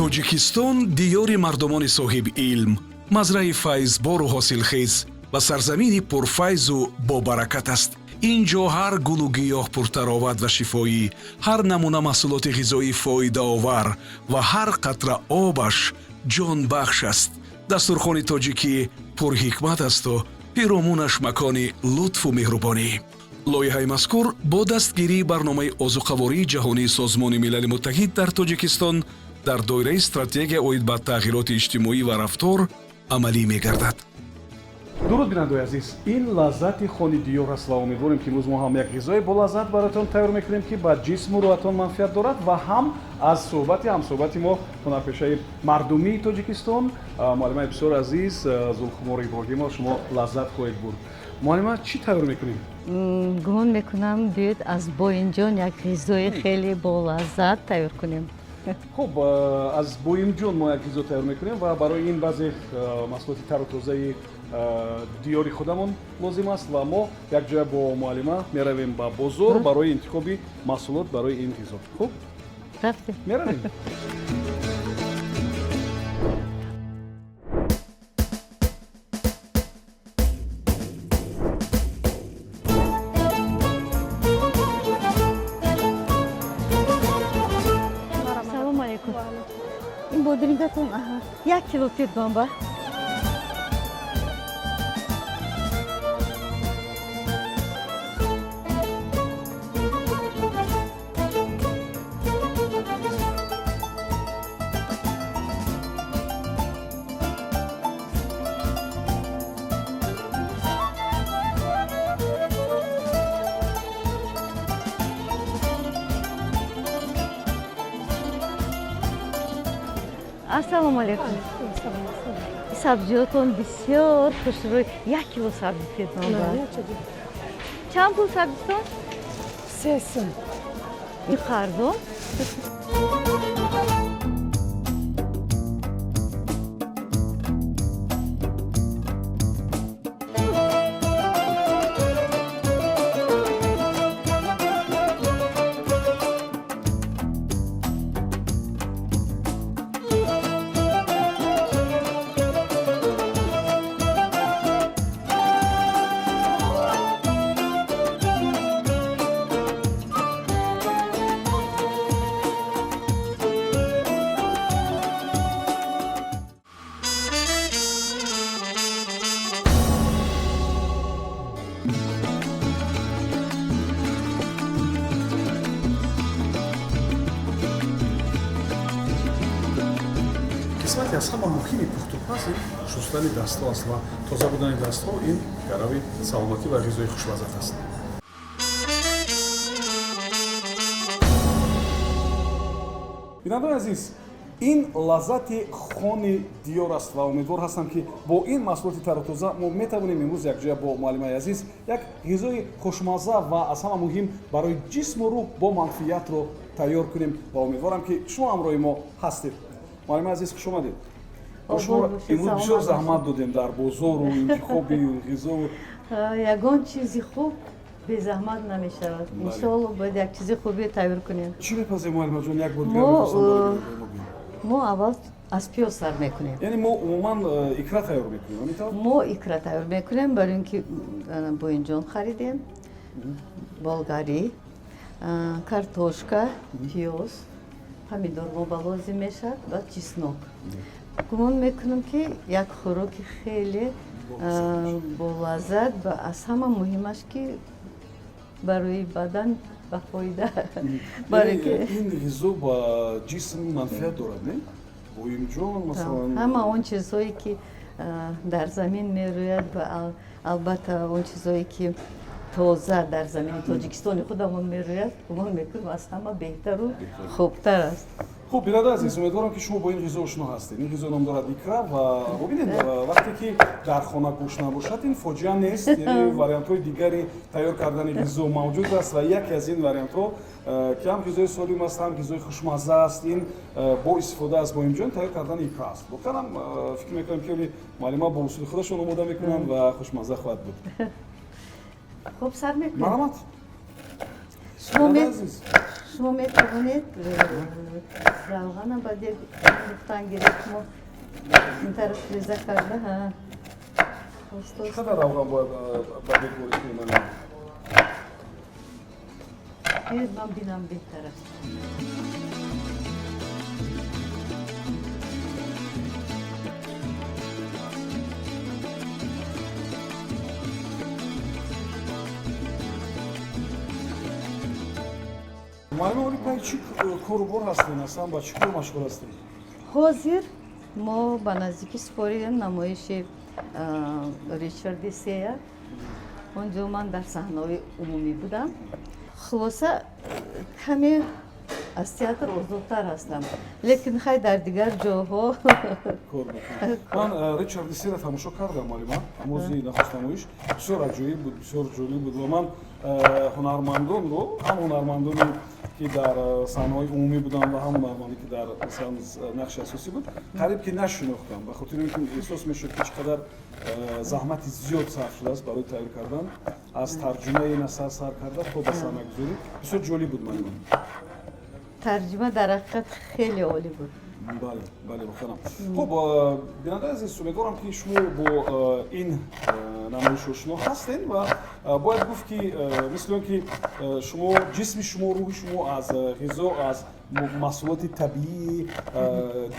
Тоҷикистон диёри мардумони соҳиби илм, мазраи файзбору ҳосилхез ва сарзамини пурфайзу бобаракат аст. Ин ҷо ҳар гулу гиёҳ пуртароват ва шифоӣ, ҳар намуна маҳсулоти ғизоӣ фоидаовар ва ҳар қатра обаш ҷонбахш аст. Дастурхони тоҷикӣ пурҳикмат асту пиромунаш макони лутфу меҳрубонӣ. Лоиҳаи мазкур бо дастгирии барномаи озуқавории ҷаҳонии Созмони Милали Муттаҳид дар Тоҷикистон дар доираи стратегия оид ба тағйироти иҷтимоӣ ва рафтор амалӣ мегардад. Дуруд, бинандаои азиз, ин лаззати хони диёр аст ва умедворем, ки имрӯз мо ҳам як ғизои болаззат бароятон тайёр мекунем, ки ба ҷисму рӯҳатон манфиат дорад ва ҳам аз суҳбати ҳамсуҳбати мо, ҳунарпешаи мардумии Тоҷикистон, муаллимаи бисёр азиз Зулхумор Иброҳимова, шумо лаззат хоҳед бурд. Муаллима, чӣ тайёр мекунем? Гумон мекунам, биёед, аз боинҷон як ғизои хеле болаззат тайёр кунем. Хуб, аз боимҷон мо як ғизо тайёр мекунем ва барои ин баъзе маҳсулоти тару тозаи диёри худамон лозим аст ва мо якҷоя бо муаллима меравем ба бозор барои интихоби маҳсулот барои ин ғизо. Хуб. Рафтем. Меравем. Салому алайкум. Ин бодирингатон 1 кило тед бамба. Ассалому алайкум. Сабзиётон бисёр хушрӯй. 1 кило сабзӣ тед бамба. Чанд пул сабзитон? 3 сум. Ин қардон? Қисмате аз ҳама муҳими пухтупаз ин шустани дастҳо аст ва тоза будани дастҳо ин гарави саломатӣ ва ғизои хушлаззат аст. Бинандони азиз, ин лаззати хони диёр аст ва умедвор ҳастам, ки бо ин маҳсулоти тару тоза мо метавонем имрӯз якҷоя бо муаллимаи азиз як ғизои хушмазза ва аз ҳама муҳим барои ҷисму рӯҳ бо манфиатро тайёр кунем ва умедворам, ки шумо ҳамроҳи мо ҳастед. Муаллимаи азиз, хуш омадед. Шумо имрӯз бисёр заҳмат додем дар бозору интихоби ғизо. Ягон чизи хуб безаҳмат намешавад. Иншоалло, бояд як чизи хубе тайёр кунем. Чӣ мепазем, муаллимаҷон, як бор? Мо аввал аз пиёз сар мекунем. Яъне мо умуман икра тайёр мекунем, ҳамин? Мо икра тайёр мекунем, барои ин ки боинҷон харидем, болгарӣ, картошка, пиёз, помидор мо ба лозим мешавад ва чеснок. Гумон мекунам, ки як хӯроки хеле болаззат ва аз ҳама муҳимаш, ки барои бадан ба фоида. Ин ғизо ба ҷисм манфиат дорад, не? Боимҷон, масалан. Ҳама он чизҳое, ки дар замин мерӯяд ва албатта он чизҳое, ки тоза дар замини Тоҷикистони худамон мерӯяд, гумон мекунам, аз ҳама беҳтару хубтар аст. Хуб, бинандаи азиз, умедворам, ки шумо бо ин ғизо ошно ҳастед. Ин ғизо ном дорад икра ва бубинед, вақте ки дар хона гӯшт набошад, ин фоҷиа нест, яъне вариантҳои дигари тайёр кардани ғизо мавҷуд аст ва яке аз ин вариантҳо, ки ҳам ғизои солим аст, ҳам ғизои хушмазза аст, ин бо истифода аз боимҷон тайёр кардани икра аст. Воқеан ҳам фикр мекунам, ки оли муаллима бо усули худашон омода мекунанд ва хушмазза хоҳад буд. Хуб, сар мекунем. Марҳамат. Шумо Бинандаи азиз. Шумо метавонед равғана ба дег андохтан гиред. Шумо ин тараф реза карда, ҳа. Чӣ қадар равған бояд ба дег ворид кунем? Биёед, ман бинам, беҳтар аст. Муаллима, оли пай чӣ кору бор ҳастем? Аслан ба чӣ кор машғул ҳастем? Ҳозир мо ба наздикӣ супоридем намоиши Ричарди Сея. Он ҷо ман дар саҳнаҳои умумӣ будам. Хулоса, каме аз театр озодтар ҳастам, лекин хай, дар дигар ҷоҳо. Кор мекунам. Ман Ричарди Сера тамошо кардам, муаллима. Ҳамози нахуст намоиш бисёр аҷоиб буд, бисёр ҷолиб буд ва ман ҳунармандонро, ҳам ҳунармандоне ки дар саҳнаҳои умумӣ буданд ва ҳам ҳунарманде ки дар, масалан, нақши асосӣ буд, қариб ки нашинохтам, ба хотири он ки эҳсос мешуд, ки чӣ қадар заҳмати зиёд сарф шудааст барои тайёр кардан, аз тарҷумаи насар сар карда то ба саҳнагузорӣ. Бисёр ҷолиб буд, муаллима. Тарҷума дар ҳақиқат хеле олӣ буд. Бале, бале, воқеан. Хуб, бинандаи азиз, умедворам, ки шумо бо ин намоиш ошно ҳастед ва бояд гуфт, ки мисли он ки шумо, ҷисми шумо, рӯҳи шумо аз ғизо, аз маҳсулоти табиии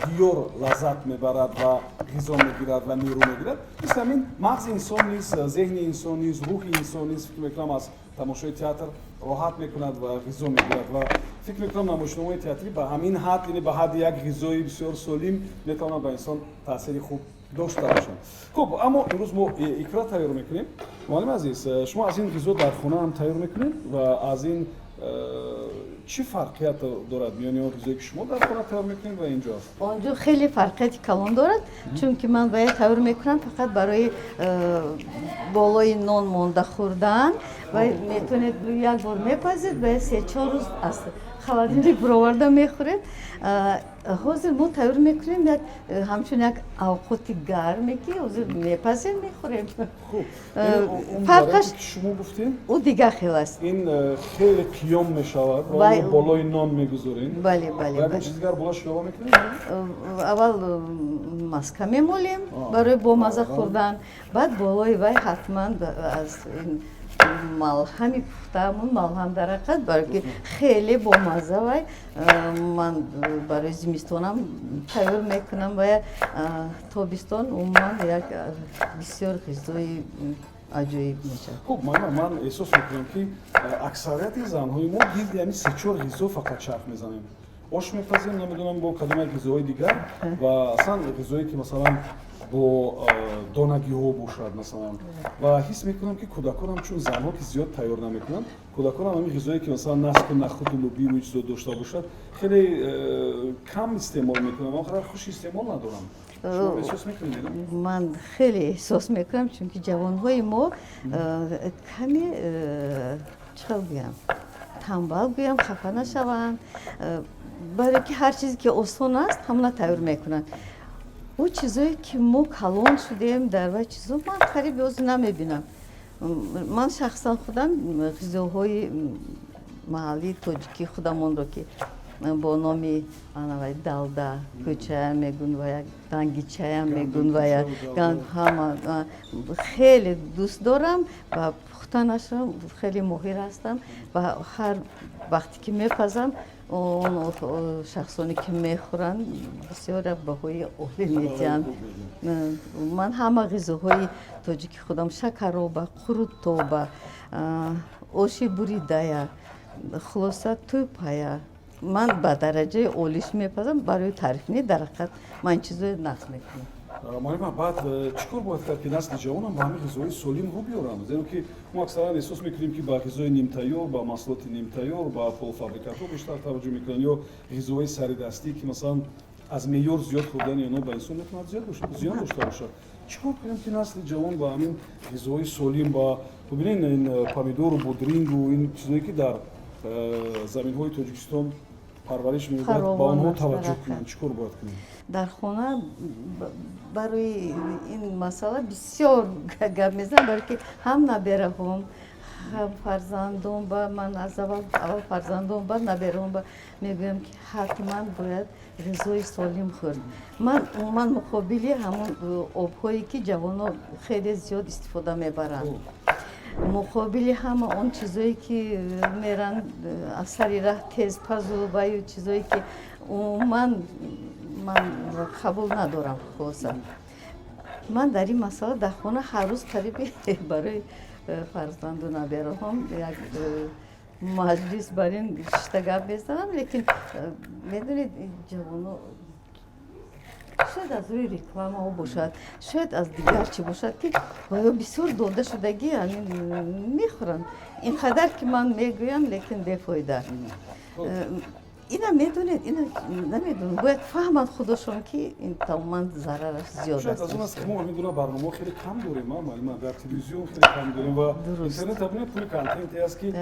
диёр лаззат мебарад ва ғизо мегирад ва нерӯ мегирад, мисли ҳамин мағзи инсон низ, зеҳни инсон низ, рӯҳи инсон низ, фикр мекунам, аз тамошои театр роҳат мекунад ва ғизо мегирад. Ва фикр мекунам, намоишномаи театрӣ ба ҳамин ҳад, яъне ба ҳадди як ғизои бисёр солим метавонад ба инсон таъсири хуб дошта бошад. Хуб, аммо имрӯз мо икра тайёр мекунем. Муаллими азиз, шумо аз ин ғизо дар хона ҳам тайёр мекунед ва аз ин чӣ фарқият дорад миёни он ғизое, ки шумо дар хона тайёр мекунед, ва инҷо аст? Он ҷо хеле фарқияти калон дорад, чунки ман бояд тайёр мекунам фақат барои болои нон монда хӯрдан. Ва метавонед, як бор мепазед ва 3-4 рӯз аз холодильник бироварда мехӯред. Ҳозир мо тайёр мекунем як ҳамчун як авқоти гарме, ки ҳозир мепазем, мехӯрем. Хуб. Фарқаш шумо гуфтем, ӯ дигар хел аст. Ин хеле қиём мешавад ва болои нон мегузорем. Бале. Ягон чиз дигар болош илова мекунем? Аввал маска мемолем барои бомаза хӯрдан, баъд болои вай ҳатман аз малҳами пухтаамон, малҳам дар ҳақиқат, барое ки хеле бомаза. Вай ман барои зимистонам тайёр мекунам ва тобистон умуман як бисёр ғизои аҷоиб мешавад. Хуб, ман эҳсос мекунам, ки аксарияти занҳои мо гирди ҳамин се-чор ғизо фақат чарх мезанем. Ош мепазем, намедонам, бо кадом як ғизоҳои дигар ва аслан ғизое, ки, масалан, бо донагиҳо бошад, масалан. Ва ҳис мекунам, ки кӯдаконам, чун занҳо ки зиёд тайёр намекунанд, кӯдаконам ҳамин ғизое, ки, масалан, наску нахуду лубию ин чизо дошта бошад, хеле кам истеъмол мекунам, он қадар хуш истеъмол надорам. Эҳсос мекунед? Ман хеле эҳсос мекунам, чунки ҷавонҳои мо каме, чӣ хел гӯям, тамбал гӯям, хафа нашаванд, барое ки ҳар чизе ки осон аст, ҳамона тайёр мекунанд. Ӯ чизое, ки мо калон шудем дар вай чизо, ман қариб ҳозир намебинам. Ман шахсан худам ғизоҳои маҳаллии тоҷикии худамонро, ки бо номи анавай далда кӯчаям мегӯн ва як дангичаям мегӯн ва ҳама, хеле дӯст дорам ва пухтанашро хеле моҳир ҳастам. Ва ҳар вақте ки мепазам, он шахсоне, ки мехӯранд, бисёр баҳои олӣ медиҳанд. Ман ҳама ғизоҳои тоҷики худам, шакароба, қурутоба, оши буридая, хулоса, тӯпая, ман ба дараҷаи олиш мепазам. Барои таъриф не, дар ҳақиқат ман ин чизои нақл мекунам. Муаллима, баъд чӣ кор бояд кард, ки насли ҷавонам ба ҳамин ғизоҳои солим рӯ биёранд? Зеро ки мо аксаран эҳсос мекунем, ки ба ғизои нимтайёр, ба маҳсулоти нимтайёр, ба полуфабрикатҳо бештар таваҷҷӯҳ мекунанд ё ғизоҳои саридастӣ, ки, масалан, аз меъёр зиёд хӯрдани онҳо ба инсон метавонад зиён дошта бошад. Чӣ кор кунем, ки насли ҷавон ба ҳамин ғизоҳои солим, ба, бубинед, ин помидору бодрингу ин чизое, ки дар заминҳои Тоҷикистон парвариш меёбад, ба онҳо таваҷҷӯҳ кунанд? Чӣ кор бояд кунем? Дар хона барои ин масъала бисёр гап мезанам, барое ки ҳам набераҳом Ҳам фарзандон ба ман, аз аввал аввал фарзандон ба, наберон ба мегӯям, ки ҳатман бояд ғизои солим хӯрд. Ман умуман муқобили ҳамон обҳое, ки ҷавонон хеле зиёд истифода мебаранд, муқобили ҳама он чизое, ки меранд аз сари раҳ, тезпазу ваю чизое, ки умуман ман қабул надорам. Хулоса, ман дар ин масъала дар хона ҳар рӯз қариби барои фарзанду набераҳом як маҷлис бар ин шишта гап мезанам. Лекин медонед, ҷавоно шояд аз рӯи рекламаҳо бошад, шояд аз дигар чӣ бошад, ки ваё бисёр дода шудагӣ, ҳамин мехӯранд. Ин қадар ки ман мегӯям, лекин бефоида. Ина медонед, ина намедонам, бояд фаҳманд худошон, ки ин тамоман зарараш зиёд. Шояд аз он аст, ки мо ҳамин гуна барномаҳо хеле кам дорем, муаллима. Дар телевизион хеле кам дорем ва интернет абинед, пули контенте аст, ки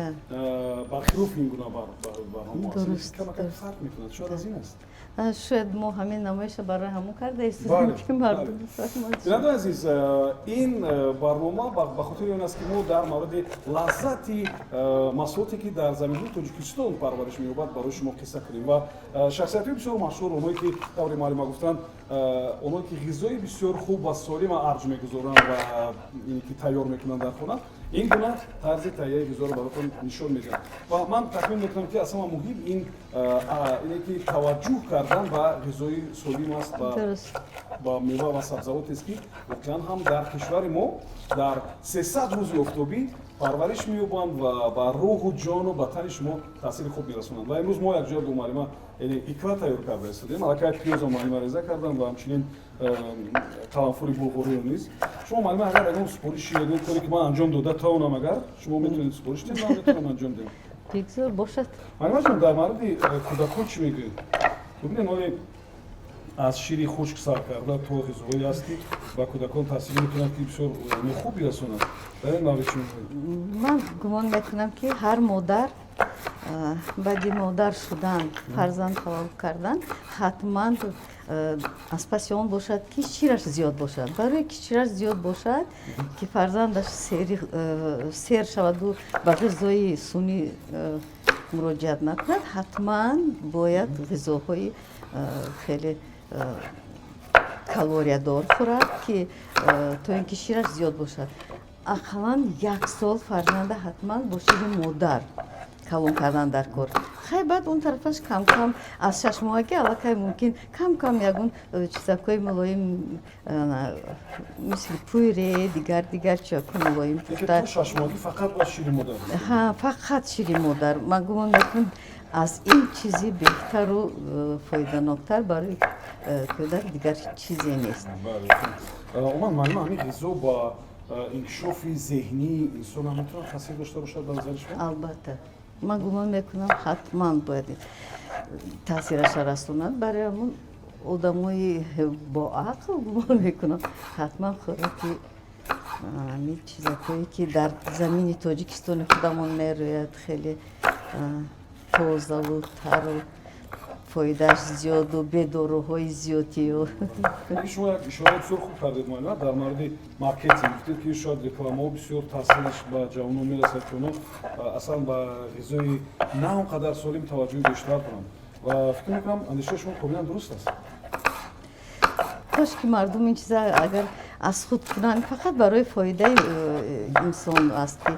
бархилофи ин гуна барномаҳо аст, камакак фарқ мекунад. Шояд аз ин аст. Шояд мо ҳамин намоиша барои ҳамон карда истодем, ки мардум фаҳманд. Бинандаи азиз, ин барнома ба хотири он аст, ки мо дар мавриди лаззати маҳсулоте, ки дар заминҳои Тоҷикистон парвариш меёбад, барои шумо қисса кунем ва шахсиятҳои бисёр машҳур, онҳое ки тавре муаллима гуфтанд, онҳое ки ғизои бисёр хуб ва солима арҷ мегузоранд ва ине ки тайёр мекунанд дар хона, ин гуна тарзи таҳияи ғизоро баротон нишон медиҳанд. Ва ман тахмин мекунам, ки аз ҳама муҳим ин ине ки таваҷҷӯҳ кардан ба ғизои солим аст, ба мева ва сабзавотест, ки воқеан ҳам дар кишвари мо дар 300 рӯзи офтобӣ парвариш меёбанд ва ба рӯҳу ҷону ба тани шумо таъсири хуб мерасонанд. Ва имрӯз мо якҷоя бо муаллима, яъне, икра тайёр карда истодем. Аллакай пиёзо муаллима реза кардам ва ҳамчунин қаламфури булғориро низ. Шумо, муаллима, агар ягон супориши, ягон коре, ки ман анҷом дода тавонам, агар шумо метавонед супориш диҳед, ман метавонам анҷом диҳам. Бигзор бошад. Муаллимаҷон, дар мавриди кӯдакон чӣ мегӯед? Бибинед, оне аз шири хушк сар карда то ғизоҳое аст, ки ба кӯдакон таъсир мекунад, ки бисёр нохуб бирасонад. Дар ин маврид чӣ мегӯед? Ман гумон мекунам, ки ҳар модар баъди модар шудан, фарзанд таваллуд кардан, ҳатман аз паси он бошад, ки шираш зиёд бошад. Барое ки шираш зиёд бошад, ки фарзандаш сер шаваду ба ғизои сунъӣ муроҷиат накунад, ҳатман бояд ғизоҳои хеле калориядор хӯрад, ки то ин ки шираш зиёд бошад. Ақаллан як сол фарзанда ҳатман бо шири модар калон кардан дар кор. Хай, баъд он тарафаш кам-кам, аз 6-моҳагӣ аллакай мумкин кам-кам ягон чизакҳои мулоим, мисли пюре, дигар дигар чизакҳои мулоим пухта. 6-моҳагӣ фақат бояд шири модар? Ҳа, фақат шири модар. Ман гумон мекунам, аз ин чизи беҳтару фоиданоктар барои кӯдак дигар чизе нест. Умуман, муаллима, ҳамин ғизо ба инкишофи зеҳнии инсон ҳам метавонад таъсир дошта бошад, ба назари шумо? Албатта, ман гумон мекунам, ҳатман бояд таъсираша расонад. Барои ҳамон одамои боақл, гумон мекунам, ҳатман хӯроки ҳамин чизакое, ки дар замини Тоҷикистони худамон мерӯяд, хеле тозаву тару фоидааш зиёду бедоруҳои зиёдию. Шумо як ишораи бисёр хуб кардед, муаллима, дар мавриди маркетинг. Гуфтед, ки шояд рекламаҳо бисёр таъсираш ба ҷавонон мерасад, ки онҳо аслан ба ғизои на он қадар солим таваҷҷӯҳи бештар доранд. Ва фикр мекунам, андешаи шумо комилан дуруст аст. Кош ки мардум ин чиза агар аз худ кунанд, фақат барои фоидаи инсон аст ки.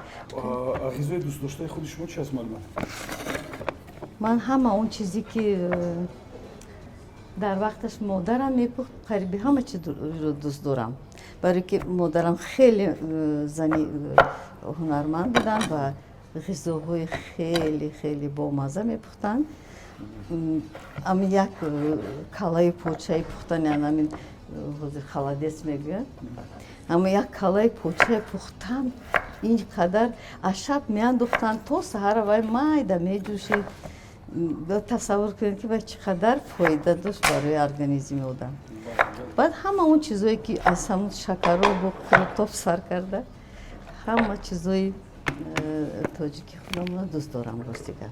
Ғизои дӯстдоштаи худи шумо чи аст, муаллима? Ман ҳама он чизе, ки дар вақташ модарам мепухт, қариби ҳама чизро дӯст дорам, барое ки модарам хеле зани ҳунарманд буданд ва ғизоҳои хеле хеле бомазза мепухтанд. Ами як калаи почаи пухтани, ҳамин ҳозир холодец мегӯянд, аммо як калаи почаи пухтан, ин қадар аз шаб меандохтанд, то саҳара вай майда меҷӯшид. Тасаввур кунед, ки вай чӣ қадар фоида дошт барои организми одам. Баъд ҳама он чизое, ки аз ҳамун шакаробу қурутоб сар карда, ҳама чизои тоҷики худамонро дӯст дорам, рости гап.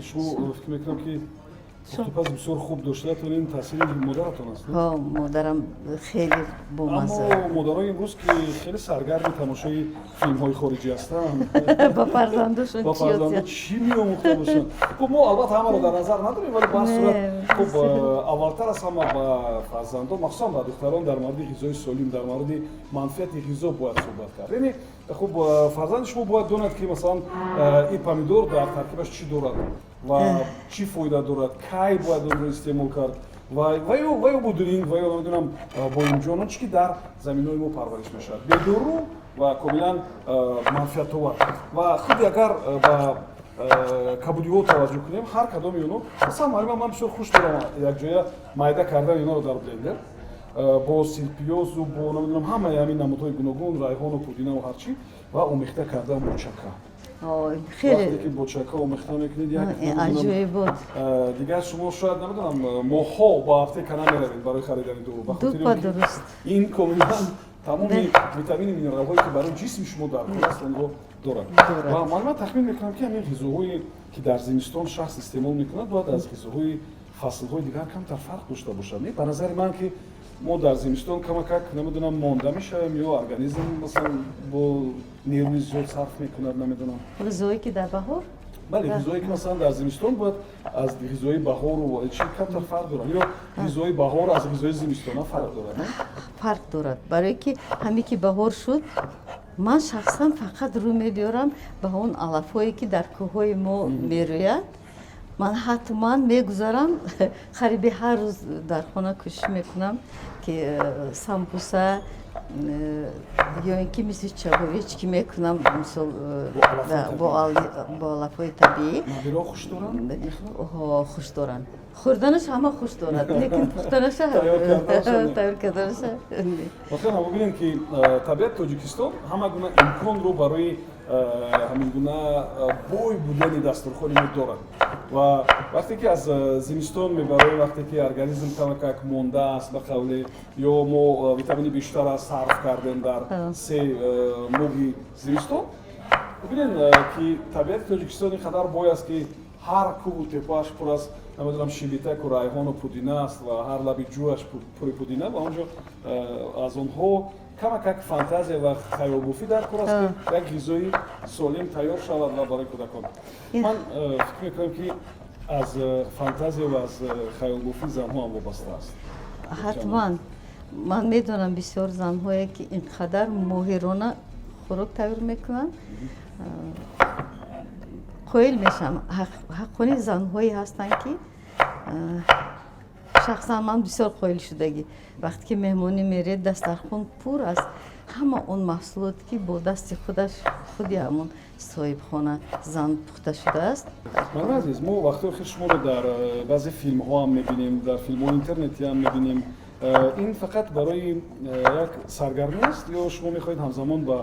Шумо, фикр мекунам, ки Пухтупаз бисёр хуб доштаатон, ин таъсири модаратон аст? Ҳо, модарам хеле бомазза. Аммо модарои имрӯз, ки хеле саргарми тамошои филмҳои хориҷӣ ҳастанд, ба фарзандошон ба фарзандо чӣ меомӯхта бошанд? Хуб, мо албатта ҳамаро дар назар надорем, вале ба ҳар сурат, хуб, аввалтар аз ҳама ба фарзандон, махсусан ба духтарон, дар мавриди ғизои солим, дар мавриди манфиати ғизо бояд суҳбат кард. Яъне, хуб, фарзанди шумо бояд донад, ки масалан ин помидор дар таркибаш чӣ дорад ва чӣ фоида дорад, кай бояд онро истеъмол кард ва ё будуринг ва ё, намедонам, боимҷон, он чи ки дар заминҳои мо парвариш мешавад, бедору ва комилан манфиатовар. Ва худи агар ба кабудиҳо таваҷҷӯҳ кунем, ҳар кадоми онҳо, масалан, муаллима, ман бисёр хуш дорам якҷоя майда кардани инҳоро дар блендер бо сирпиёзу бо, намедонам, ҳамаи ҳамин намудҳои гуногун, райҳону пудинаву ҳарчи, ва омехта кардан бо чака. Вақте ки бо чака омехта мекунед, як аҷоибот. Дигар шумо шояд, намедонам, моҳҳо ба аптека намеравед барои харидани дору, ба хотири дуруст. ин комилан тамоми витамини минералҳое, ки барои ҷисми шумо даркор аст, онро дорад. Ва ман тахмин мекунам, ки ҳамин ғизоҳое, ки дар зимистон шахс истеъмол мекунад, бояд аз ғизоҳои фаслҳои дигар камтар фарқ дошта бошад. Не, ба назари ман, ки мо дар зимистон камакак, намедонам, монда мешавем ё организм, масалан, бо нерӯи зиёд сарф мекунад, намедонам. Ғизое, ки дар баҳор? Бале, ғизое, ки масалан дар зимистон, бояд аз ғизои баҳору чи камтар фарқ дорад ё ғизои баҳор аз ғизои зимистона фарқ дорад? Фарқ дорад, барое ки ҳаме ки баҳор шуд, ман шахсан фақат рӯ мебиёрам ба он алафҳое, ки дар кӯҳҳои мо мерӯяд. Ман ҳатман мегузарам, қариби ҳар рӯз дар хона кӯшиш мекунам, ки самбуса ё ин ки мисли чабовички мекунам, мисол, бо алафҳои табиӣ. Хуш доранд? Хуш доранд. Хӯрданаш ҳама хуш дорад, лекин пухтанаша, тайёр карданаша. Воқеан, бубинем, ки табиати Тоҷикистон ҳама гуна имконро барои ҳамин гуна бой будани дастурхони мо дорад. Ва вақте ки аз зимистон мебароем, вақте ки организм камакак монда аст, ба қавле, ё мо витамини бештара сарф кардем дар 3 моҳи зимистон, бубинем, ки табиати Тоҷикистон ин қадар бой аст, ки ҳар кӯҳу теппааш пур аз, намедонам, шибитаку райҳону пудина аст ва ҳар лаби ҷӯяш пури пудина. Ва онҷо аз онҳо камакак фантазия ва хаёлбофӣ дар кор аст, ки як ғизои солим тайёр шавад ва барои кӯдакон. Ман фикр мекунам, ки аз фантазия ва аз хаёлбофӣ занҳо ҳам вобаста аст. Ҳатман. Ман медонам бисёр занҳое, ки ин қадар моҳирона хӯрок тайёр мекунанд, қоил мешавам. Ҳаққони занҳое ҳастанд, ки шахсан ман бисёр қоил шудагӣ. Вақте ки меҳмонӣ меред, дастархон пур аз ҳама он маҳсулоте, ки бо дасти худаш, худи ҳамон соҳибхона зан пухта шудааст. Ман, азиз, мо вақтҳои охир шуморо дар баъзе филмҳо ҳам мебинем, дар филмҳои интернетӣ ҳам мебинем. Ин фақат барои як саргармӣ аст ё шумо мехоҳед ҳамзамон ба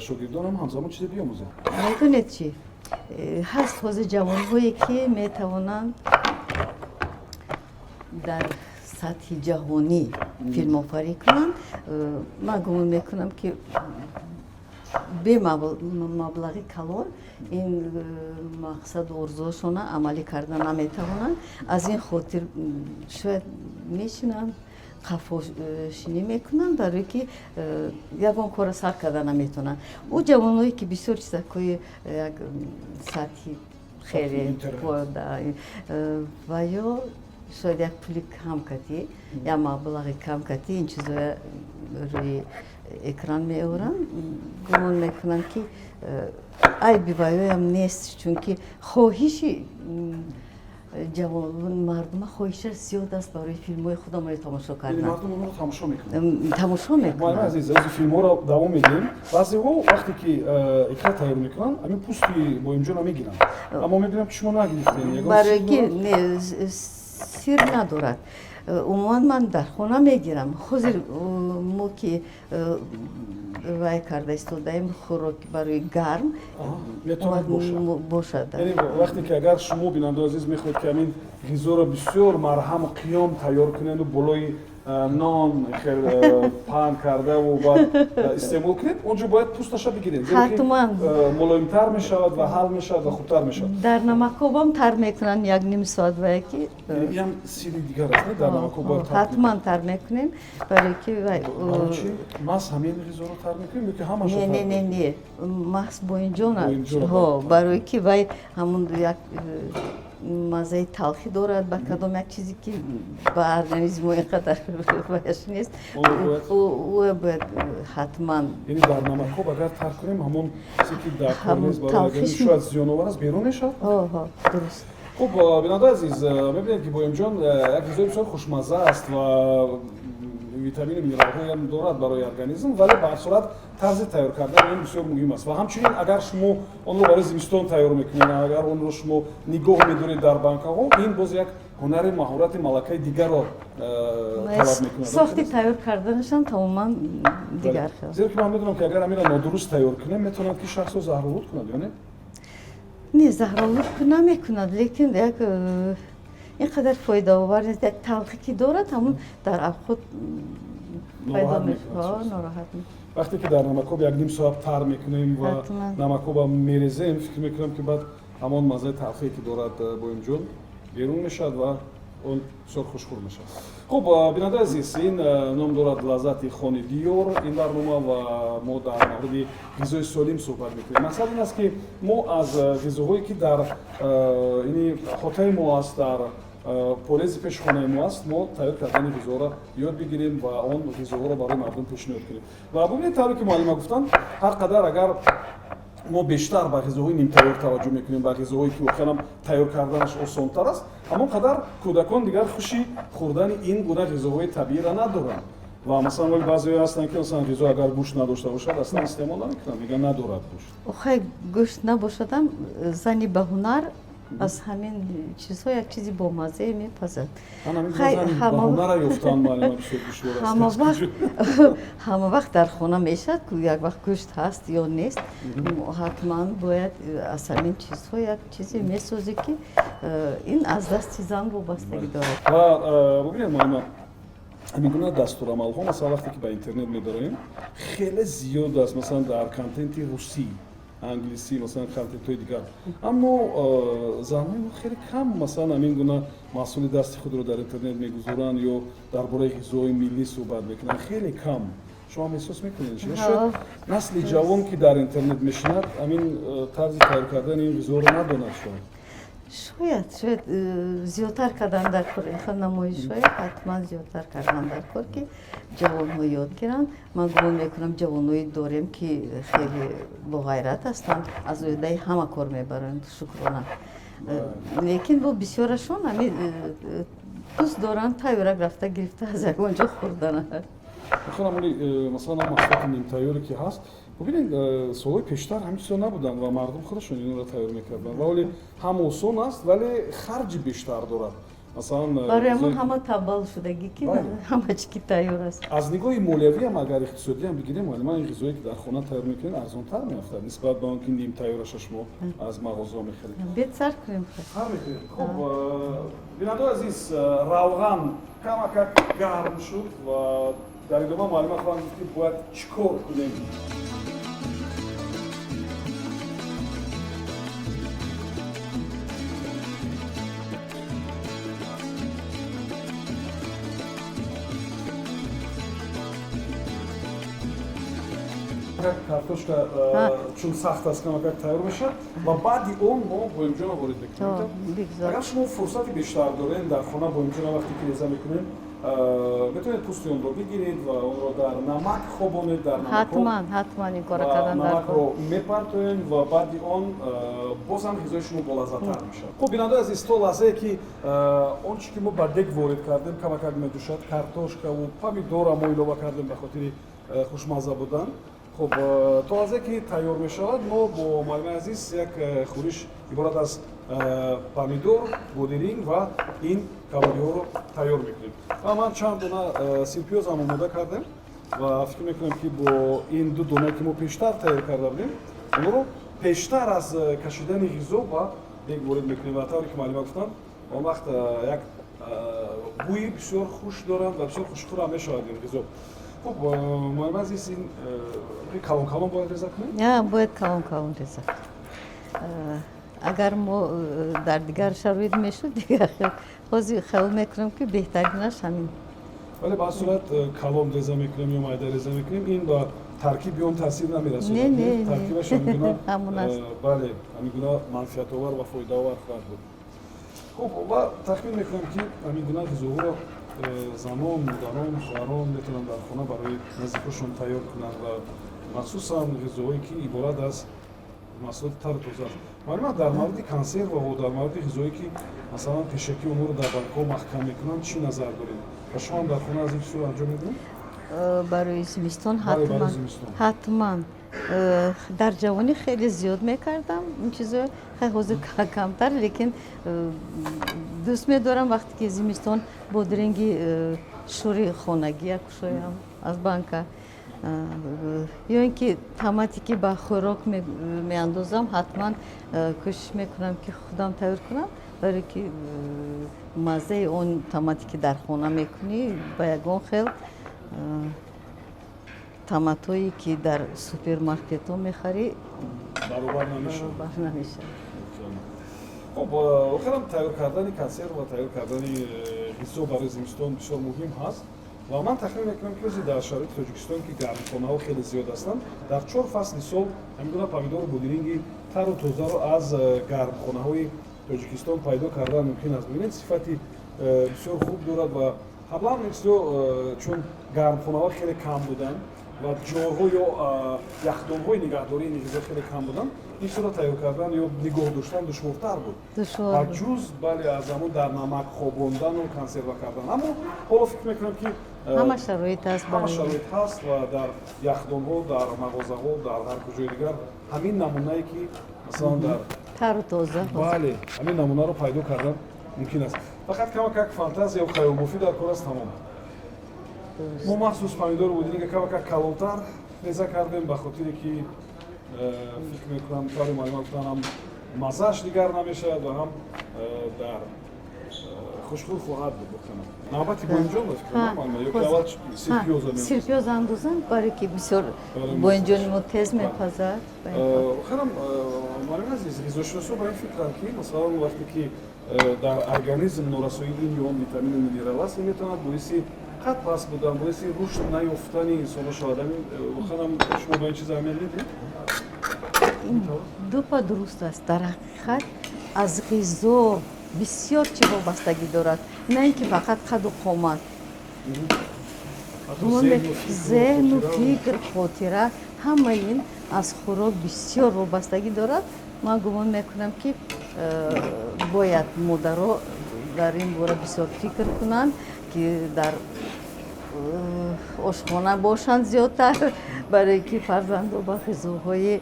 шогирдон ҳам ҳамзамон чизе биомӯзед? Медонед, чӣ ҳаст? Ҳозир ҷавонҳое, ки метавонанд дар сатҳи ҷаҳонӣ филмофарӣ кунанд, ман гумон мекунам, ки бе маблағи калон ин мақсаду орзуҳошона амалӣ карда наметавонанд. Аз ин хотир шояд мешинанд, қафошинӣ мекунанд, барое ки ягон корро сар карда наметавонанд. Ӯ ҷавонҳое, ки бисёр чизакҳои як сатҳи хеле ва ё шояд як пули кам катӣ, як маблағи кам катӣ ин чизоя рӯи экран меоранд, гумон мекунам, ки айби ваёям нест, чунки хоҳиши ҷавон мардума, хоҳишаш зиёд аст барои филмҳои худаморо тамошо кардан. Мардум онҳоро тамошо мекунанд. Тамошо мекунанд. Азиз, аз филмҳоро давом медиҳем. Баъзеҳо вақте ки икра тайёр мекунанд, ҳамин пӯсти боимҷонро мегиранд, аммо мебинам, ки шумо нагирифтем. Барои ки не, сир надорад. Умуман ман дар хона мегирам. Ҳозир мо ки вай карда истодаем, хӯрок барои гарм. Метавонад бошад. Яъне вақте ки агар шумо, бинандаи азиз, мехоҳед, ки ҳамин ғизоро бисёр марҳаму қиём тайёр кунеду болои Нон хел паҳн кардаву баъд истеъмол кунед, он ҷо бояд пӯсташа бигиред, зеро ки Ҳатман. Мулоимтар мешавад ва ҳал мешавад ва хубтар мешавад. Дар намакобам тар мекунанд як ним соат ва яки. Ин ҳам сирри дигар аст, не? Дар намакоб бояд тар кунед. Ҳатман тар мекунем, барои ки вай Барои чӣ маҳз ҳамин ғизоро тар мекунем ё ки ҳамашро Не. тар Не, не. мекунем? Не, маҳз боинҷона. Боинҷона Ҳо. бояд тар. Барои ки вай ҳамун як маззаи талхӣ дорад, ба кадом як чизе ки ба организми мо ин қадар ваяш нест. Онро бояд- Ӯ бояд ҳатман. Яъне дар намакоб агар тар кунем, ҳамон чизе ки дар кор Ҳамон нест барои талхиш организм, шояд зиёновар аст, берун мешавад. Ҳо, дуруст. Хуб, бинандаи азиз, мебинед, ки боимҷон як ғизои бисёр хушмазза аст ва витамину минералҳоям дорад барои организм, вале ба ҳар сурат тарзи тайёр кардани он бисёр муҳим аст. Ва ҳамчунин, агар шумо онро барои зимистон тайёр мекунед, агар онро шумо нигоҳ медоред дар банкаҳо, ин боз як ҳунари, маҳорати, малакаи дигарро талаб мекунад. Сохти тайёр карданашам тамоман дигар хел. Зеро ки ман медонам, ки агар амира нодуруст тайёр кунем, метавонад ки шахсро заҳролуд кунад, ё не? Не, заҳролуд намекунад, лекин як ин қадар фоидаовар нест. Як талхӣ ки дорад, ҳамун дар авход пайдо Нороҳат мешавад. мекунад шахс. Нороҳат мекунад. Вақте ки дар намакоб як ним соат тар мекунем ва намакоба мерезем, фикр мекунам, ки баъд ҳамон маззаи талхие, ки дорад боимҷон, берун мешавад ва он бисёр хушхӯр мешавад. Хуб, бинандаи азиз, ин ном дорад «Лаззати хони диёр» ин барнома, ва мо дар мавриди ғизои солим суҳбат мекунем. Мақсад ин аст, ки мо аз ғизоҳое, ки дар ини хотаи мо аст, дар полези пеши хонаи мо аст, мо тайёр кардани ғизоро ёд бигирем ва он ғизоҳоро барои мардум пешниҳод кунем. Ва бубинед, тавре ки муаллима гуфтанд, ҳар қадар агар мо бештар ба ғизоҳои нимтайёр таваҷҷӯҳ мекунем, ба ғизоҳое, ки воқеан тайёр карданаш осонтар аст, ҳамон қадар кӯдакон дигар хуши хӯрдани ин гуна ғизоҳои табииро надоранд. Ва масалан, вале баъзеҳое ҳастанд, ки масалан ғизо агар гӯшт надошта бошад, аслан истеъмол намекунанд, мегӯянд, надорад гӯшт. Охай, гӯшт набошадам, зани ба ҳунар аз ҳамин чизҳо як чизи бомаззае мепазад. Ман ҳамин Хай, зани ба ҳунара ёфтан, муаллима, бисёр душвор аст. Ҳама вақт, ҳама вақт дар хона мешавад ку, як вақт гӯшт ҳаст ё нест, ҳатман бояд аз ҳамин чизҳо як чизе месозӣ, ки ин аз дасти зан вобастагӣ дорад. Ва бубинед, муаллима, ҳамин гуна дастурамалҳо, масалан, вақте ки ба интернет медароем, хеле зиёд аст, масалан, дар контенти русӣ, англисӣ, масалан, контентҳои дигар. Аммо занҳои мо хеле кам, масалан, ҳамин гуна маҳсули дасти худро дар интернет мегузоранд ё дар бораи ғизоҳои миллӣ суҳбат мекунанд, хеле кам. Шумо ҳам эҳсос мекунед? Шояд насли ҷавон, ки дар интернет мешинад, ҳамин тарзи тайёр кардани ин ғизоро надонад, шояд. Шояд зиёдтар кардан дар кор, инхел намоишҳое ҳатман зиёдтар кардан дар кор, ки ҷавонҳо ёд гиранд. Ман гумон мекунам, ҷавонҳое дорем, ки хеле боғайрат ҳастанд, аз оидаи ҳама кор мебаранд, шукрона. Лекин бо бисёрашон ҳамин дӯст доранд тайёрак рафта гирифта аз ягон ҷо хӯрданад. Воқеан, оли масалан, маҳсулоти нимтайёре, ки ҳаст, бубинед, солҳои пештар ҳамин чизо набуданд ва мардум худашон инро тайёр мекарданд. Ва оли ҳам осон аст, вале харҷи бештар дорад, масалан. Барои ҳамон ҳама танбал шудагӣ, ки ҳама чи ки тайёр аст. Аз нигоҳи молиявиам, агар иқтисодиам бигирем, муаллима, ин ғизое, ки дар хона тайёр мекунед, арзонтар меафтад нисбат ба он ки нимтайёраша шумо аз мағозаҳо мехаред. Бед, сар кунем. Сар мекунем. Хуб, бинандаои азиз, равған камакак гарм шуд ва дар идома муаллима хоҳанд гуфт, ки бояд чӣ кор кунем. Картошка чун сахт аст, камакак тайёр мешавад ва баъди он мо боимҷона ворид мекунем. Агар шумо фурсати бештар дорем, дар хона боимҷона вақте ки реза мекунем, метавонед пӯсти онро бигиред ва онро дар намак хобонед, дар Ҳатман, ҳатман ин кора кардан. Намакро мепартоем ва баъди он боз ҳам ғизои шумо болаззаттар мешавад. Хуб, бинандаи азиз, то лаҳзае ки он чи ки мо ба дег ворид кардем камакак медӯшад, картошкаву помидора мо илова кардем ба хотири хушмазза будан. Хуб, то лаҳзае ки тайёр мешавад, мо бо муаллимаи азиз як хӯриш иборат аз помидор, бодиринг ва ин кабобиҳоро тайёр мекунем. Ва ман чанд дона сирпиёзам омода кардем ва фикр мекунам, ки бо ин ду донае, ки мо пештар тайёр карда будем, онҳоро пештар аз кашидани ғизо ба дег ворид мекунем. Ва тавре ки муаллима гуфтанд, он вақт як Бӯи бисёр хуш доранд ва бисёр хушхӯрам мешавад ин ғизо. Хуб, муаллима азиз, ин калон калон бояд реза кунем? Бояд калон калон реза. Агар мо дар дигар шароит мешуд, дигар ҳозир хаёл мекунам, ки беҳтаринаш ҳамин. Вале ба сурат калон реза мекунем ё майда реза мекунем, ин ба таркиби он таъсир намерасонад? Таркибаш ҳамин гуна, бале, ҳамин гуна манфиатовар ва фоидаовар хоҳад буд. Хуб, ва тахмин мекунам, ки ҳамин гуна ғизоҳоро занон, модарон, хоҳарон метавонанд дар хона барои наздикошон тайёр кунанд ва махсусан ғизоҳое, ки иборат аз маҳсулоти тару тоза аст. Маълумот дар мавриди консерваҳо, дар мавриди ғизое, ки масалан пешакӣ онҳоро дар банкҳо маҳкам мекунанд, чӣ назар доред? Ва шумо ҳам дар хона аз ин чизҳо анҷом медиҳед? Барои зимистон ҳатман, ҳатман. Дар ҷавонӣ хеле зиёд мекардам ин чизо, ҳозир камтар, лекин дӯст медорам, вақте ки зимистон бодринги шӯри хонагия кушоям аз банка ё ин ки томате, ки ба хӯрок меандозам, ҳатман кӯшиш мекунам, ки худам тайёр кунам, барое ки маззаи он томате, ки дар хона мекунӣ, ба ягон хел томатое, ки дар супермаркетҳо мехарӣ, баробар намешавад. Намешавад. Хуб, охирам тайёр кардани консерв ва тайёр кардани ғизо барои зимистон бисёр муҳим ҳаст ва ман тахмин мекунам, ки ози дар шароити Тоҷикистон, ки гармхонаҳо хеле зиёд ҳастанд, дар 4 фасли сол ҳамин гуна помидору бодиринги тару тозаро аз гармхонаҳои Тоҷикистон пайдо кардан мумкин аст. Бибинед, сифати бисёр хуб дорад. Ва қаблан ин чизо, чун гармхонаҳо хеле кам буданд ва ҷойҳо ё яхдонҳои нигаҳдории ин ғизо хеле кам буданд, ин чизро тайёр кардан ё нигоҳ доштан душвортар буд ва ҷуз, бале, аз ҳамон дар намак хобондану консерва кардан. Аммо ҳоло фикр мекунам, ки ҳама шароит ҳаст. Ҳама шароит ҳаст ва дар яхдонҳо, дар мағозаҳо, дар ҳар куҷои дигар ҳамин намунае, ки масалан дар тару тоза. Бале, ҳамин намунаро пайдо кардан мумкин аст. Фақат камакак фантазия хаёлбофӣ дар кор аст, тамом. Мо махсус помидору бодиринга камакак калонтар реза кардем, ба хотире ки фикр мекунам, тавре муаллима гуфтан, ҳам маззааш дигар намешавад ва ҳам дар хушхӯр хоҳад буд. Воқеан, навбати боинҷон ба фикр муаллима, ё ки аввал сирпиёза? Сирпиёз андозам, барое ки бисёр боинҷони мо тез мепазад. Охирам, муаллима азиз, ғизошиносо ба ин фикранд, ки масалан вақте ки дар организм норасоии ин ё он витамину минерал аст, ин метавонад боиси қад паст будан, боиси рушд наёфтани инсонҳо шавад. Ҳамин воқеан шумо ба ин чиз аҳамият медиҳед? Дупа дуруст аст. Дар ҳақиқат, аз ғизо бисёр чи вобастагӣ дорад, на ин ки фақат қаду қомат, зеҳну фикр, хотира, ҳамаи ин аз хӯрок бисёр вобастагӣ дорад. Ман гумон мекунам, ки бояд модаро дар ин бора бисёр фикр кунанд, ки дар ошхона бошанд зиёдтар, барое ки фарзандо ба ғизоҳое,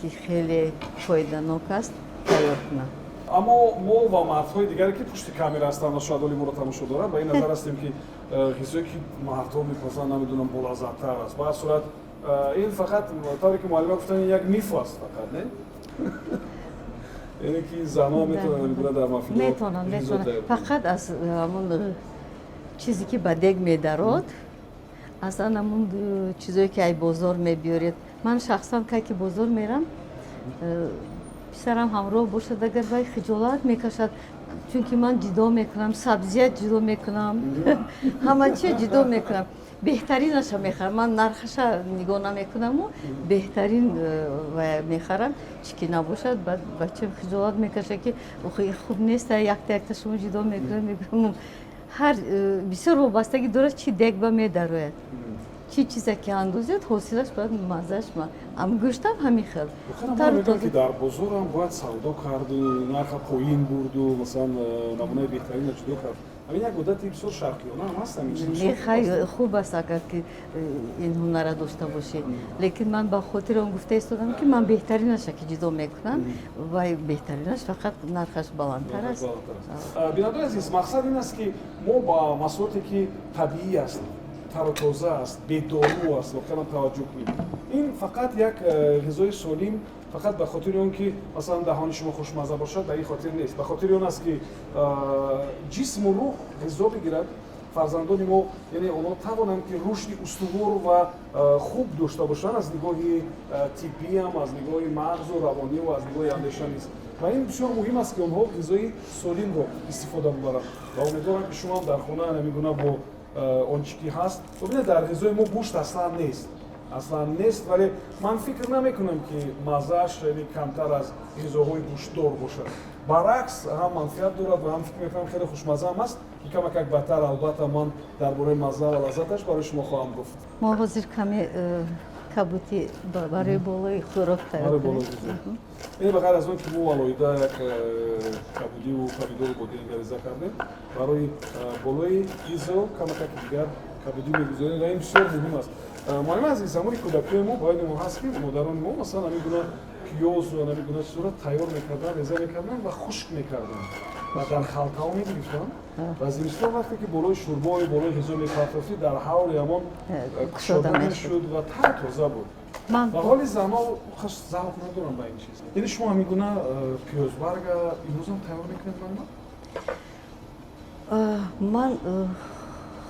ки хеле фоиданок аст, тайёр кунанд. Аммо мо ва мардҳои дигаре, ки пушти камера ҳастанд ва шояд оли моро тамошо доранд, ба ин назар ҳастем, ки ғизое, ки мардҳо мепазанд, намедонам, болаззаттар аст. Ба ҳар сурат, ин фақат, тавре ки муаллима гуфтан, як миф аст фақат, не? Яъне ки занҳо метавонанд ҳамин дар маҳфилҳо Метавонанд, ғизо метавонанд. тайёр кунанд. Фақат аз ҳамон чизе, ки ба дег медарод, аслан ҳамон чизое, ки ай бозор мебиёред. Ман шахсан кай ки бозор мерам, писарам ҳамроҳ бошад агар, вай хиҷолат мекашад, чунки ман ҷудо мекунам, сабзия ҷудо мекунам, ҳама чиз ҷудо мекунам, беҳтаринаша мехарам. Ман нархаша нигоҳ намекунаму беҳтарин ва мехарам. Чӣ ки набошад, баъд бачам хиҷолат мекашад, ки охи, ин хуб нест, якта якта шумо ҷудо мекунед. Мегӯям, ҳар бисёр вобастагӣ дорад, чӣ дег ба медарояд, чӣ чизе ки андозед, ҳосилаш бояд маззаш ам гӯштам ҳамин хел. Воқеан, ман тару мегӯям, тоза. ки дар бозорам бояд савдо карду нарха поин бурду, масалан, намунаи беҳтаринро ҷудо кард. Ҳамин як одати бисёр шарқиёна ҳам ҳаст, ҳамин чиз бисёр Не, хуб хай, аст. Хуб аст, агар ки ин ҳунара дошта бошӣ, лекин ман ба хотири он гуфта истодам, ки ман беҳтаринаша ки ҷудо мекунам, вай беҳтаринаш фақат нархаш баландтар аст. Бинандони азиз, мақсад ин аст, ки мо ба маҳсулоте, ки табиӣ аст. Тару тоза аст, бедору аст, воқеан таваҷҷӯҳ кунед. Ин фақат як ғизои солим фақат ба хотири он ки, масалан, даҳони шумо хушмазза бошад, ба ин хотир нест, ба хотири он аст, ки ҷисму рӯҳ ғизо бигирад. Фарзандони мо, яъне онҳо тавонанд, ки рушди устувор ва хуб дошта бошанд аз нигоҳи тиббиам, аз нигоҳи мағзу равониву аз нигоҳи андеша низ. Ва ин бисёр муҳим аст, ки онҳо ғизои солимро истифода бубаранд. Ва умедворам, ки шумо ҳам дар хона ҳамин гуна бо он чӣ ки ҳаст. Бубинед, дар ғизои мо гӯшт аслан нест, аслан нест, вале ман фикр намекунам, ки маззааш яъне камтар аз ғизоҳои гӯштдор бошад. Баръакс, ҳам манфиат дорад ва ҳам, фикр мекунам, хеле хушмаззаам аст, ки камакак баъдтар, албатта, ман дар бораи мазза ва лаззаташ барои шумо хоҳам гуфт. Мо ҳозир каме кабутӣ барои болои хӯрок тайёр кунем. Яъне ба ғайр аз он ки мо алоҳида як кабудиву помидору бодиринга реза кардем, барои болои ғизо камакаки дигар кабудӣ мегузорем ва ин бисёр муҳим аст. Муаллима азиз, замони кӯдакиҳои мо бояд мо ҳаст, ки модарони мо, масалан, ҳамин гуна пиёзу ҳамин гуна чизҳоро тайёр мекарданд, реза мекарданд ва хушк мекарданд ва дар халтаҳо мегирифтанд. Ва зимистон вақте ки болои шӯрбою болои ғизо мепартофтӣ, дар ҳавли ҳамон кушода мешуд ва тар тоза буд. Ва ҳоли занҳо хаш завқ надоранд ба ин чиз. Яъне шумо ҳамин гуна пиёзбарга имрӯзам тайёр мекунед, ман? Ман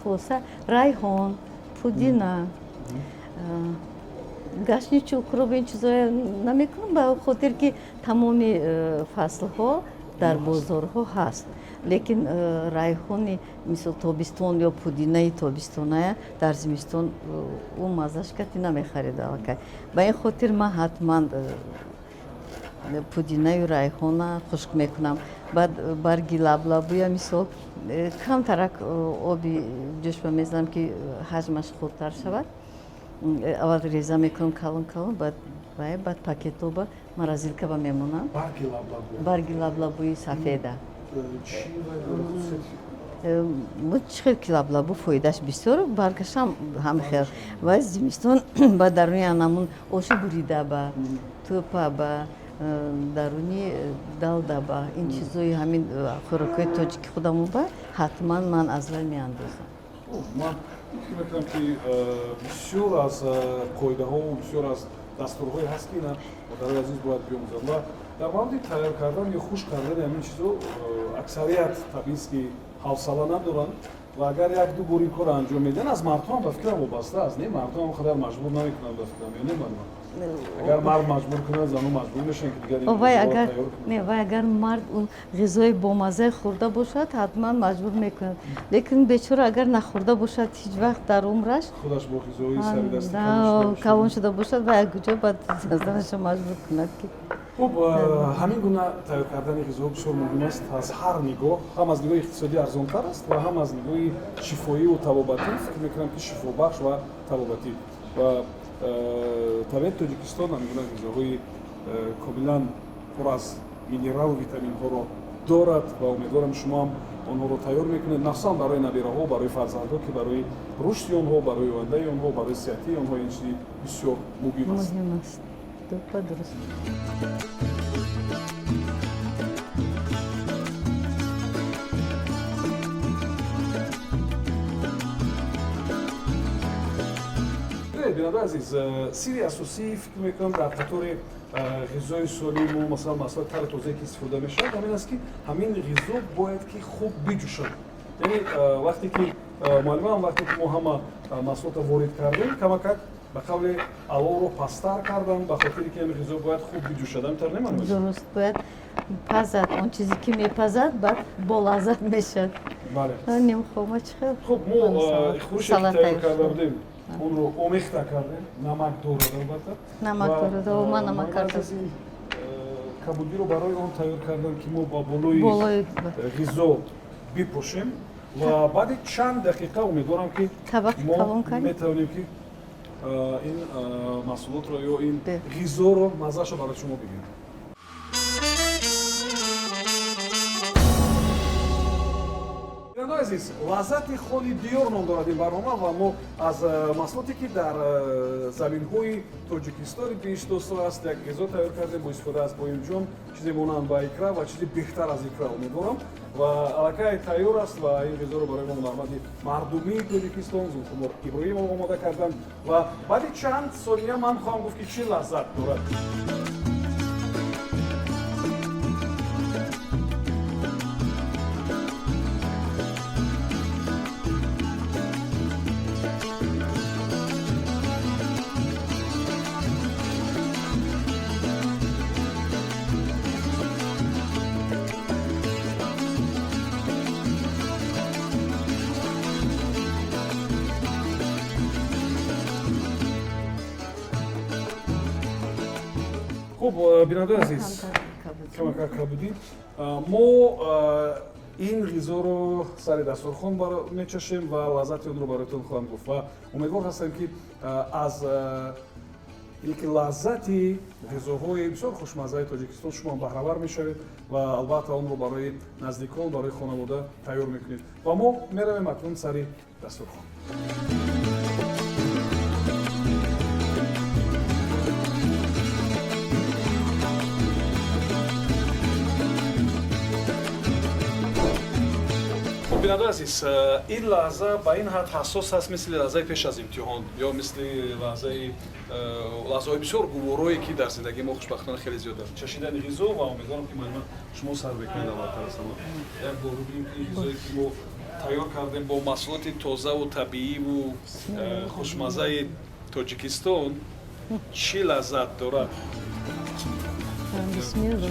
хулоса райҳон, пудина, гашничу, укроп, ин чизоя намекунам, ба хотир ки тамоми фаслҳо дар бозорҳо ҳаст. Лекин райҳони, мисол, тобистон ё пудинаи тобистоная дар зимистон ӯ маззаш кати намехарид аллакай. Ба ин хотир ман ҳатман пудинаю райҳона хушк мекунам. Баъд барги лаблабуя, мисол, камтарак оби ҷӯшба мезанам, ки ҳаҷмаш хурдтар шавад. Аввал реза мекунам калон калон, баъд баъд пакетоба морозилкаба мемонам. Барги лаблабуи сафеда. Чӣ хел ки лаблабу фоидааш бисёр, баргашам ҳам хел. Ва зимистон ба даруни анамун оши бурида, ба тӯпа, ба даруни далда, ба ин чизои ҳамин хӯрокҳои тоҷики худамон ба ҳатман ман аз вай меандозам. Ман фикр мекунам, ки бисёр аз қоидаҳову бисёр аз дастурҳое ҳаст, ки ина модарои азиз бояд биомӯзанд. Ва дар мавриди тайёр кардан ё хушк кардани ҳамин чизо аксарият, табиист, ки ҳавсала надоранд ва агар як ду бор ин корро анҷом медиҳанд, аз мардҳоам, ба фикрам, вобаста аст. Не, мардҳоам он қадар маҷбур намекунанд, ба фикрам, ё не, ман? Агар мард маҷбур кунад, зану маҷбур мешаванд, ки дигар вай агар не, вай агар мард он ғизои бомаззаи хӯрда бошад, ҳатман маҷбур мекунад. Лекин бечора агар нахӯрда бошад ҳеҷ вақт дар умраш, худаш бо ғизои саридасти калон шуда бошад, вай куҷо баъд занаша маҷбур кунад ки. Хуб, ҳамин гуна тайёр кардани ғизоҳо бисёр муҳим аст аз ҳар нигоҳ: ҳам аз нигоҳи иқтисодӣ арзонтар аст ва ҳам аз нигоҳи шифоиву табобатӣ, фикр мекунам, ки шифобахш ва табобатӣ. Ва табиати Тоҷикистон ҳамин гуна ғизоҳои комилан пур аз минералу витаминҳоро дорад ва умедворам, шумо ҳам онҳоро тайёр мекунед, махсусан барои набираҳо, барои фарзандҳо, ки барои рушди онҳо, барои ояндаи онҳо, барои сиҳатии онҳо ин чизи бисёр муҳим аст. Муҳим аст, дуруст. Бинандаи азиз, сирри асосӣ, фикр мекунам, дар қатори ғизои солиму, масалан, маҳсулоти тару тозае, ки истифода мешавад, ҳамин аст, ки ҳамин ғизо бояд ки хуб биҷӯшад. Яъне вақте ки, муаллимам, вақте ки мо ҳама маҳсулотро ворид кардем, камакак, ба қавли, аловро пасттар кардам, ба хотире ки ҳамин ғизо бояд хуб биҷӯшад. Ҳамин тавр, не, муаллим? Дуруст, бояд пазад. Он чизе ки мепазад, баъд болаззат мешавад. Бале. Нимхома чӣ хел. Хуб, мо хӯрише, ки тайёр карда будем, онро омехта кардем. Намак дорад, албатта. Намак дорад, ман намак кардам. Кабудиро барои он тайёр кардам, ки мо ба болои ғизо бипӯшем ва баъди чанд дақиқа, умедворам, ки мо метавонем, ки ин маҳсулотро ё ин ғизоро маззаашро барои шумо бигирем. Бинандаои Бинандагони азиз, лаззати хони диёр ном дорад ин барнома ва мо аз маҳсулоте, ки дар заминҳои Тоҷикистони биҳиштдӯст аст, як ғизо тайёр кардем бо истифода аз боимҷон, чизе монанд ба икра ва чизи беҳтар аз икра, умедворам. Ва аллакай тайёр аст ва ин ғизоро барои мо ҳунарманди мардумии Тоҷикистон Зулхумор Иброҳимов омода карданд ва баъди чанд сония ман хоҳам гуфт, ки чӣ лаззат дорад. Хуб, бинандаи азиз, камакак кабудӣ. Мо ин ғизоро сари дастурхон мечашем ва лаззати онро бароятон хоҳам гуфт ва умедвор ҳастем, ки аз ки лаззати ғизоҳои бисёр хушмаззаи Тоҷикистон шумо баҳравар мешавед ва албатта онро барои наздикон, барои хонавода тайёр мекунед. Ва мо меравем акнун сари дастурхон. Бинандаи азиз, ин лаҳза ба ин ҳад ҳассос аст, мисли лаҳзаи пеш аз имтиҳон ё мисли лаҳзаҳои бисёр гуворое, ки дар зиндагии мо хушбахтона хеле зиёд аст. Чашидани ғизо ва умедворам, ки муаллима, шумо сар мекунед. Аввалтар аз ҳама як бор бибинем, ки ғизое, ки мо тайёр кардем бо маҳсулоти тозаву табииву хушмаззаи Тоҷикистон, чӣ лаззат дорад. Бисмилла.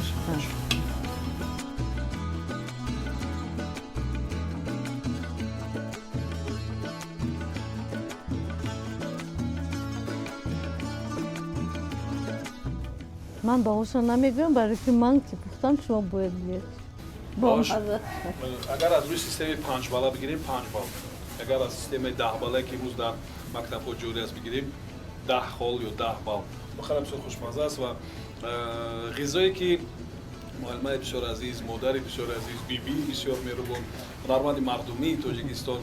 Ман баҳошро намегӯям, барои ки ман ки пухтам, шумо бояд биёед. Агар аз рӯи системаи 5 балла бигирем, 5 балл. Агар аз системаи 10 баллае, ки имрӯз дар мактабҳо ҷорӣ аст, бигирем, 10 хол ё 10 балл. Бахара бисёр хушмазза аст ва ғизое, ки муаллимаи бисёр азиз, модари бисёр азиз, бибии бисёр меҳрубон, ҳунарманди мардумии Тоҷикистон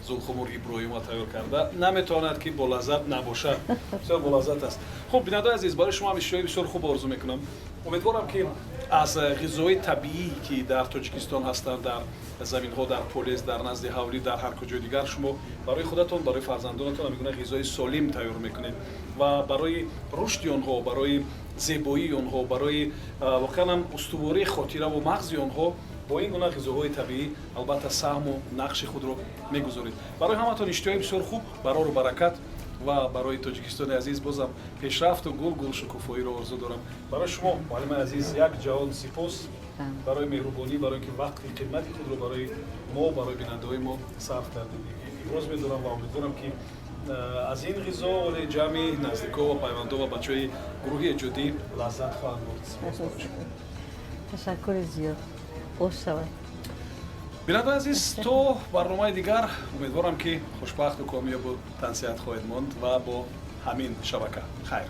Зулхумур Иброҳимова тайёр карда, наметавонад, ки болаззат набошад. Бисёр болаззат аст. Хуб, бинандаи азиз, барои шумо ҳам иштиҳои бисёр хуб орзу мекунам. Умедворам, ки аз ғизои табиӣ, ки дар Тоҷикистон ҳастанд, дар заминҳо, дар полез, дар назди ҳавлӣ, дар ҳар куҷои дигар, шумо барои худатон, барои фарзандонатон ҳамин гуна ғизои солим тайёр мекунед ва барои рушди онҳо, барои зебоии онҳо, барои воқеан ҳам устувории хотираву мағзи онҳо бо ин гуна ғизоҳои табиӣ албатта саҳму нақши худро мегузоред. Барои ҳаматон иштиҳои бисёр хуб, барору баракат ва барои Тоҷикистони азиз бозам пешрафту гул гул шукуфоиро орзу дорам. Барои шумо, муаллимаи азиз, як ҷаҳон сипос барои меҳрубонӣ, барои ки вақти қимати худро барои мо, барои бинандаҳои мо сарф кардед. Иброз медорам ва умедворам, ки аз ин ғизо оле ҷамъи наздико ва пайвандо ва бачаҳои гурӯҳи эҷодӣ лаззат хоҳанд бурд. Сипос барои шумо. Ташаккури зиёд, бош шавад. Бинандаи азиз, то барномаи дигар, умедворам, ки хушбахту комёбу тансиҳат хоҳед монд ва бо ҳамин шабака. Хайр.